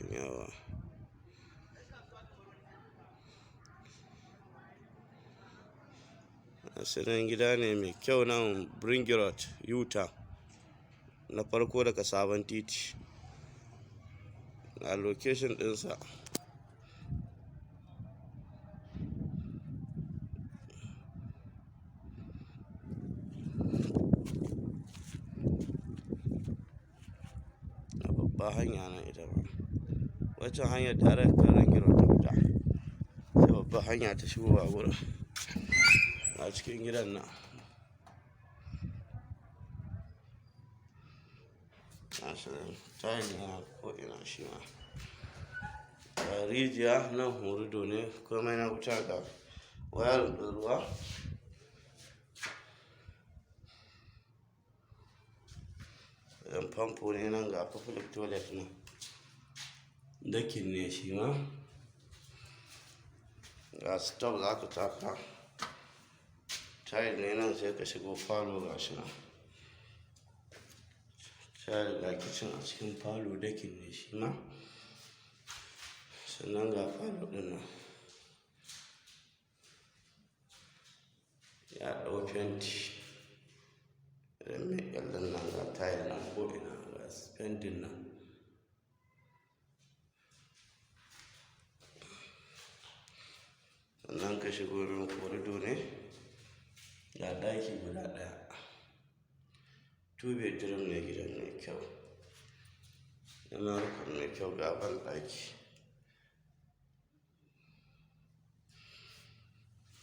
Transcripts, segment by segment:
Yawwa. Gashi gida ne mai kyau nan Bring Road, Utah. Na farko daga sabon titi. Ga location ɗinsa. A babbar hanya nan ita ma. Waccan hanyar direct kan Ring Road ta fita. Sai babbar hanya ta shigowa gurin. A cikin gidan nan. Gashi nan tile ne a ko'ina shi ma. Ga rijiya nan, corridor ne, komai na wuta, ga wayarin ɗin ruwa. Wajen famfo ne nan, ga public toilet nan. Dakin ne shi ma. Ga step za ka taka. Tile ne nan, sai ka shigo falo, ga shi nan. Tile, ga kitchen a cikin falo, dakin ne shi ma. Sannan ga falo ɗin nan. Ya ɗau fenti. Irin mai ƙyallen nan, ga tile nan ko'ina, ga fentin nan. Sannan ka shigo nan, corridor ne. Ga ɗaki guda ɗaya. Two bedroom ne gidan, mai kyau. Yana rufin mai kyau, ga banɗaki.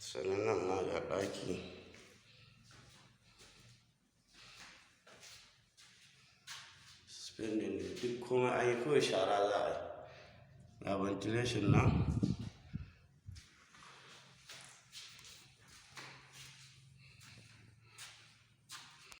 Sannan nan ma ga ɗaki. Spending duk komai an yi, kawai shara za a yi. Ga ventilation nan.